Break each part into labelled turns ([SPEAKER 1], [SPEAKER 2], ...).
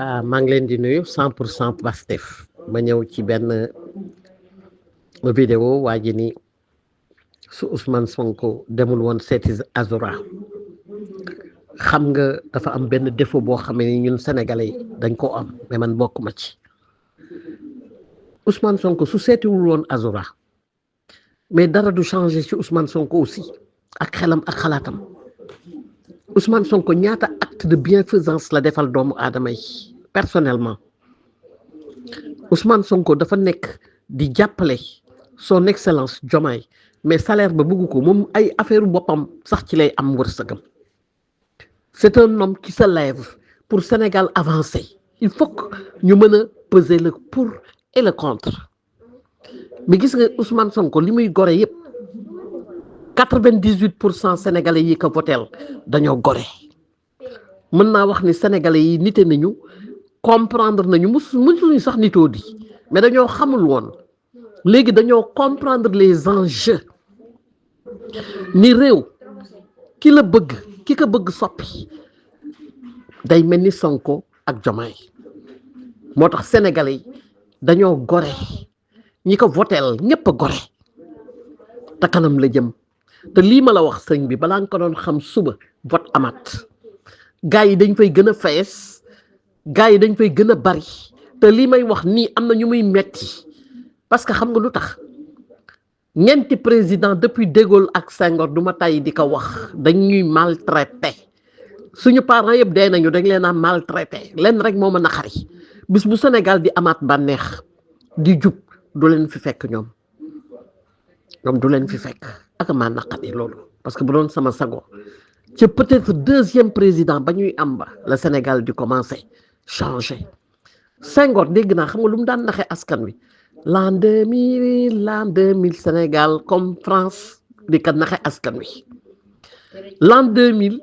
[SPEAKER 1] maa ngi leen di nuyu 100% Pastef ma ñëw ci benn vidéo waa ji ni su Ousmane Sonko demul woon seeti Azura xam nga dafa am benn défaut boo xam ne ñun sénégalais yi dañ koo am mais man bokk ma ci Ousmane Sonko su seetiwul woon Azura mais dara du changer ci Ousmane Sonko aussi ak xelam ak xalaatam Ousmane Sonko ñaata acte de bienfaisance la defal doomu aadama yi personnellement Ousmane Sonko dafa nekk di jàppale son excellence Diomaye mais salaire ba bëgg ko moom ay affaire boppam sax ci lay am wërsëgam c'est un homme qui se lève pour Sénégal avancer il faut que ñu mën a peser le pour et le contre mais gis nga Ousmane Sonko li muy gore yëpp 98% sénégalais yi ko voteel dañoo gore mën naa wax ni sénégalais yi nite nañu comprendre nañu musuñu sax nitoo di mais dañoo xamul woon léegi dañoo comprendre les enjeux ni réew ki la bëgg ki ko bëgg soppi day mel ni Sonko ak Diomaye moo tax sénégalais yi dañoo gore ñi ko voteel ñépp a gore te kanam la jëm te lii ma la wax sëñ bi balaa nga ko doon xam suba vote amat gars yi dañ fay gën a fees gars yi dañ fay gën a bari te lii may wax nii am na ñu muy metti parce que xam nga lu tax ñeenti président depuis De Gaulle ak Senghor du ma tàyyi di ko wax dañuy maltraité suñu parents yëpp dee nañu dañ leen a maltraité leen rek moo ma naqari bis bu Sénégal di amaat bànneex di jub du leen fi fekk ñoom du leen fi fekk ak maa naqari loolu parce que bu doon sama sago ci peut-être deuxième président ba ñuy am ba la Sénégal di commencer changer Senghor dégg naa xam nga lu mu daan naxee askan wi l'an 2000 Sénégal comme France di ko naxe askan wi l'an 2000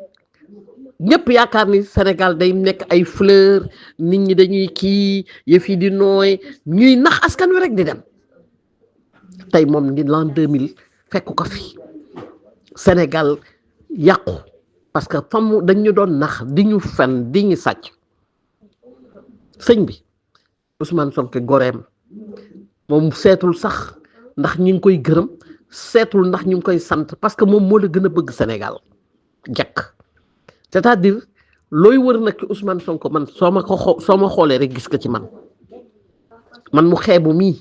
[SPEAKER 1] ñëpp yaakaar ni Sénégal day nekk ay fleur nit ñi dañuy kii yëf yi di nooy ñuy nax askan wi rek di dem tey moom ni l'an 2000 fekk ko fi Sénégal yàqu parce que fam dañu doon nax di ñu fen di ñu sàcc sëñ bi Ousmane Sonko goreem moom seetul sax ndax ñu ngi koy gërëm seetul ndax ñu ngi koy sant parce que moom moo la gën a bëgg Sénégal jekk c'est-à-dire looy wër nag ci Ousmane Sonko man soo ma xoolee rek gis ko ci man mu xeebu mii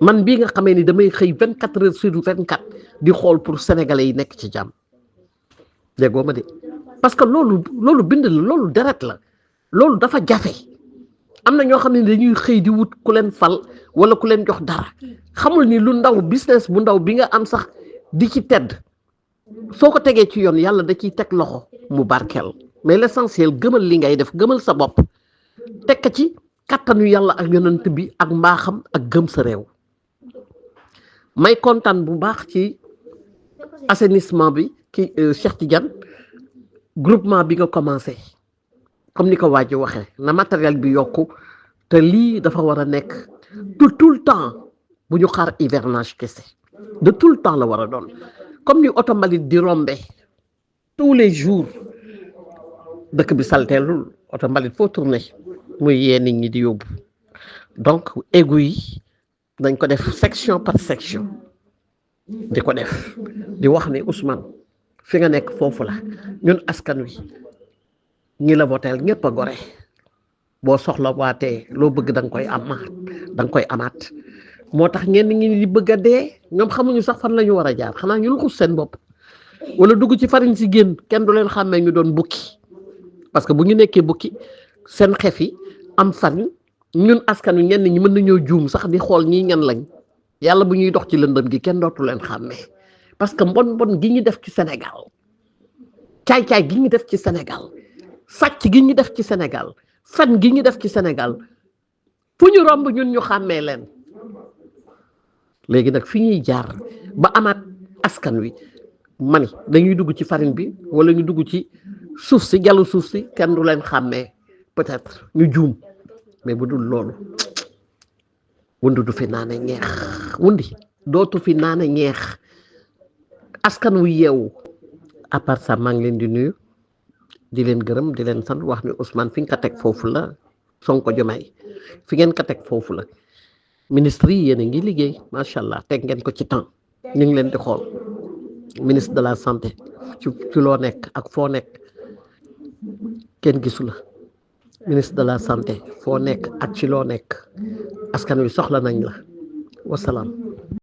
[SPEAKER 1] man bii nga xamee ni damay xëy 24 heures sur 24 di xool pour sénégalais yi nekk ci jàmm déggoo ma de parce que loolu bind la loolu deret la loolu dafa jafe am na ñoo xam ne dañuy xëy di wut ku leen fal wala ku leen jox dara xamul ni lu ndaw business bu ndaw bi nga am sax di ci tedd soo ko tegee ci yoon yàlla da ciy teg loxo mu barkeel mais l'essentiel gëmal li ngay def gëmal sa bopp teg ko ci kattanu yàlla ak yonent bi ak mbaaxam ak gëm sa réew may kontaan bu baax ci assainissement bi ki Cheikh Tidiane groupement bi nga commencé comme ni ko waa ji waxee na matériel bi yokku te lii dafa war a nekk de tout le temps bu ñu xaar hivernage kese de tout le temps la war a doon comme ni oto mbalit di rombe tous les jours dëkk bi salteelul oto mbalit foo tourné muy yee nit ñi di yóbbu donc égout yi dañ ko def section par section di ko def di wax ni Ousmane fi nga nekk foofu la ñun askan wi ñi la voteel ñëpp a gore boo soxla waatee loo bëgg da nga koy amaat moo tax ñenn ñi di bëgg a dee ñoom xamuñu sax fan la ñu war a jaar xanaa ñu luxus seen bopp wala dugg ci farine si génn kenn du leen xàmmee ñu doon bukki parce que bu ñu nekkee bukki seen xef yi am farine ñun askan wi ñenn ñi mën nañoo juum sax di xool ñii ñan lañ yàlla bu ñuy dox ci lëndëm gi kenn dootu leen xàmmee parce que mbon gi ñu def ci Sénégal caay-caay gi ñu def ci Sénégal sàcc gi ñu def ci Sénégal fen gi ñu def ci Sénégal fu ñu romb ñun ñu xàmmee leen léegi nag fi ñuy jaar ba amaat askan wi mani dañuy dugg ci farine bi wala ñu dugg ci suuf si jallu suuf si kenn du leen xàmmee peut-être ñu juum mais bu dul loolu wundi du fi naane ñeex wundi dootu fi naane ñeex askan wu yeewu à part ça maa ngi leen di nuyu di leen gërëm di leen sant wax ni Ousmane fi nga ko teg foofu la Sonko Diomaye fi ngeen ko teg foofu la ministre yi yéen a ngi liggéey macha allah teg ngeen ko ci temps ñu ngi leen di xool ministre de la santé ci loo nekk ak foo nekk kenn gisu la ministre de la santé foo nekk ak ci loo nekk askan wi soxla nañ la wasalaam.